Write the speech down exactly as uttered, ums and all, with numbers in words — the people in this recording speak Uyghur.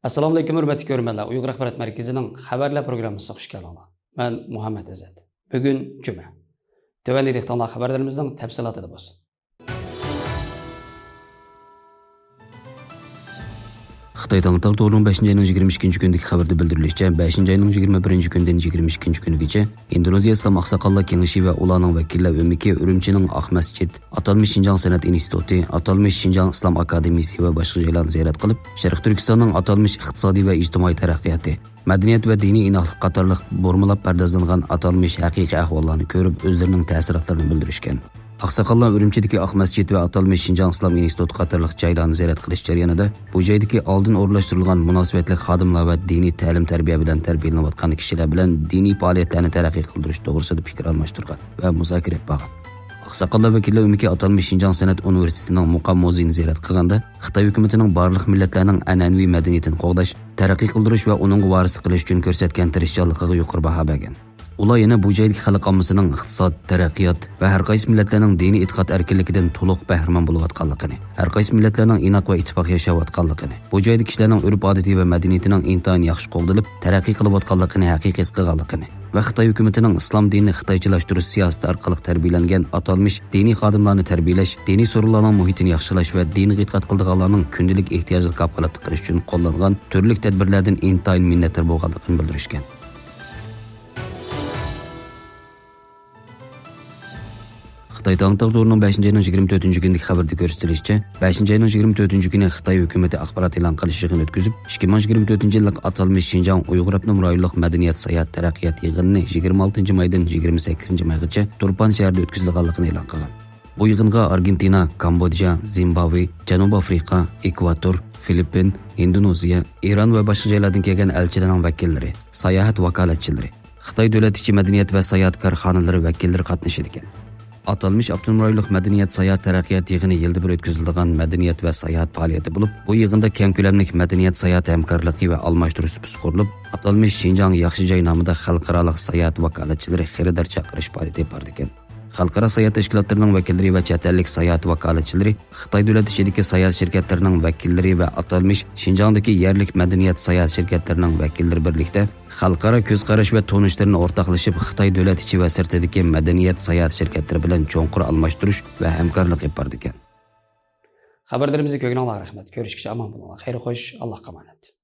ئەسسالامۇئەلەيكۇم، ھۆرمەتلىك كۆرۈرمەنلەر. ئۇيغۇر ئاخبارات مەركىزىنىڭ خەۋەرلەر پروگراممىسىغا خۇش كەلدىڭلار. مەن مۇھەممەت ئەزەت. بۈگۈن جۈمە. تۆۋەندە دىققىتىڭلار خەۋەرلىرىمىزنىڭ تەپسىلاتىدا بولسۇن. خىتاي تاڭ تاغ تورىنىڭ بەشىنچى ئاينىڭ يىگىرمە ئىككىنچى كۈنىدىكى خەۋىرىدە بىلدۈرۈلۈشىچە، بەشىنچى ئاينىڭ يىگىرمە بىرىنچى كۈنىدىن يىگىرمە ئىككىنچى كۈنىگىچە ئىندونېزىيە ئىسلام ئاقساقاللار كېڭىشى ۋە ئۇلارنىڭ ۋەكىللەر ئۆمىكى ئۈرۈمچىنىڭ ئاقمەسچىت، ئاتالمىش شىنجاڭ سەنئەت ئىنستىتۇتى، ئاتالمىش شىنجاڭ ئىسلام ئاكادېمىيىسى ۋە باشقا جايلارنى زىيارەت قىلىپ، شەرقىي تۈركىستاننىڭ ئاتالمىش ئىقتىسادىي ۋە ئىجتىمائىي تەرەققىياتى، مەدەنىيەت ۋە دىنىي ئىناقلىق قاتارلىق بۇرمىلاپ پەردازلانغان ئاتالمىش ھەقىقىي ئەھۋاللارنى كۆرۈپ، ئۆزلىرىنىڭ تەسىراتلىرىنى بىلدۈرۈشكەن. ئاقساقاللار ئۈرۈمچىدىكى ئاق مەسچىت ۋە ئاتالمىش شىنجاڭ ئىسلام ئىنستىتۇتى قاتارلىق جايلارنى زىيارەت قىلىش جەريانىدا، بۇ جايدىكى ئالدىن ئورۇنلاشتۇرۇلغان مۇناسىۋەتلىك خادىملار ۋە دىنىي تەلىم-تەربىيە بىلەن تەربىيەلىنىۋاتقان كىشىلەر بىلەن دىنىي پائالىيەتلەرنى تەرەققىي قىلدۇرۇش توغرىسىدا پىكىر ئالماشتۇرغان ۋە مۇزاكىرە ئېلىپ بارغان. ئاقساقاللار ۋەكىللىرى ئۆمىكى ئاتالمىش شىنجاڭ سەنئەت ئۇنىۋېرسىتېتىنىڭ مۇقام مۇزېيىنى زىيارەت قىلغاندا، خىتاي ھۆكۈمىتىنىڭ بارلىق مىللەتلەرنىڭ ئەنئەنىۋى مەدەنىيىتىنى قوغداش، تەرەققىي قىلدۇرۇش ۋە ئۇنىڭغا ۋارىسلىق قىلىش ئۈچۈن كۆرسەتكەن تىرىشچانلىقىغا يۇقىرى باھا بەرگەن. ئۇلار يەنە بۇ جايدىكى خەلق ئاممىسىنىڭ ئىقتىساد، تەرەققىيات ۋە ھەر قايسى مىللەتلەرنىڭ دىنىي ئېتىقاد ئەركىنلىكىدىن تولۇق بەھرىمەن بولۇۋاتقانلىقىنى، ھەر قايسى مىللەتلەرنىڭ ئىناق ۋە ئىتتىپاق ياشاۋاتقانلىقىنى، بۇ جايدا كىشىلەرنىڭ ئۆرپ-ئادىتى ۋە مەدەنىيىتىنىڭ ئىنتايىن ياخشى قوغدىلىپ، تەرەققىي قىلىۋاتقانلىقىنى ھەقىقىي ھېس قىلغانلىقىنى، ۋە خىتاي ھۆكۈمىتىنىڭ ئىسلام دىنىنى خىتايچىلاشتۇرۇش سىياسىتى ئارقىلىق تەربىيەلەنگەن ئاتالمىش دىنىي خادىملارنى تەربىيەلەش، دىنىي سورۇنلارنىڭ مۇھىتىنى ياخشىلاش ۋە دىنغا ئېتىقاد قىلىدىغانلارنىڭ كۈندىلىك ئېھتىياجىغا كاپالەتلىك قىلىش ئۈچۈن قوللانغان تۈرلۈك تەدبىرلەردىن ئىنتايىن مىننەتدار بولغانلىقىنى بىلدۈرۈشكەن. خىتاي تاڭ تاغ تورىنىڭ بەشىنچى ئاينىڭ يىگىرمە تۆتىنچى كۈنىدىكى خەۋىرىدە كۆرسىتىلىشىچە، بەشىنچى ئاينىڭ يىگىرمە تۆتىنچى كۈنى خىتاي ھۆكۈمىتى ئاخبارات ئېلان قىلىش يىغىنى ئۆتكۈزۈپ، ئىككى مىڭ يىگىرمە تۆتىنچى يىللىق ئاتالمىش شىنجاڭ ئۇيغۇر ئاپتونوم رايونلۇق مەدەنىيەت ساياھەت تەرەققىيات يىغىنىنى يىگىرمە ئالتىنچى مايدىن يىگىرمە سەككىزىنچى مايغىچە تۇرپان شەھىرىدە ئۆتكۈزىدىغانلىقىنى ئېلان قىلغان. بۇ يىغىنغا ئارگېنتىنا، كامبودژا، زىمبابۋې، جەنۇبىي ئافرىقا، ئېكۋاتور، فىلىپپىن، ھىندونېزىيە، ئىران ۋە باشقا جايلاردىن كەلگەن ئەلچىلەرنىڭ ۋەكىللىرى، ساياھەت ۋاكالەتچىلىرى، خىتاي دۆلەت ئىچى مەدەنىيەت ۋە ساياھەت كارخانىلىرى ۋەكىللىرى قاتنىشىدىكەن. ئاتالمىش ئاپتونوم رايونلۇق مەدەنىيەت ساياھەت تەرەققىيات يىغىنى يىلدا بىر ئۆتكۈزۈلىدىغان مەدەنىيەت ۋە ساياھەت پائالىيىتى بولۇپ، بۇ يىغىندا كەڭ كۆلەملىك مەدەنىيەت ساياھەت ھەمكارلىقى ۋە ئالماشتۇرۇش سۇپىسى قۇرۇلۇپ، ئاتالمىش شىنجاڭ ياخشى جاي نامىدا خەلقئارالىق ساياھەت ۋاكالەتچىلىرى خېرىدار چاقىرىش پائالىيىتى ئېلىپ بارىدىكەن. خەلقئارا ساياھەت تەشكىلاتلىرىنىڭ ۋەكىللىرى ۋە چەت ئەللىك ساياھەت ۋاكالەتچىلىرى، خىتاي دۆلەت ئىچىدىكى ساياھەت شىركەتلىرىنىڭ ۋەكىللىرى ۋە ئاتالمىش شىنجاڭدىكى يەرلىك مەدەنىيەت ساياھەت شىركەتلىرىنىڭ ۋەكىللىرى بىرلىكتە خەلقئارا كۆز قاراش ۋە تونۇشلىرىنى ئورتاقلىشىپ، خىتاي دۆلەت ئىچى ۋە سىرتىدىكى مەدەنىيەت ساياھەت شىركەتلىرى بىلەن چوڭقۇر ئالماشتۇرۇش ۋە ھەمكارلىق ئېلىپ بارىدىكەن. خەۋەرلىرىمىزنى كۆرگىنىڭلارغا رەھمەت. كۆرۈشكىچە ئامان بولۇڭلار. خەير خوش، ئاللاھقا ئامانەت.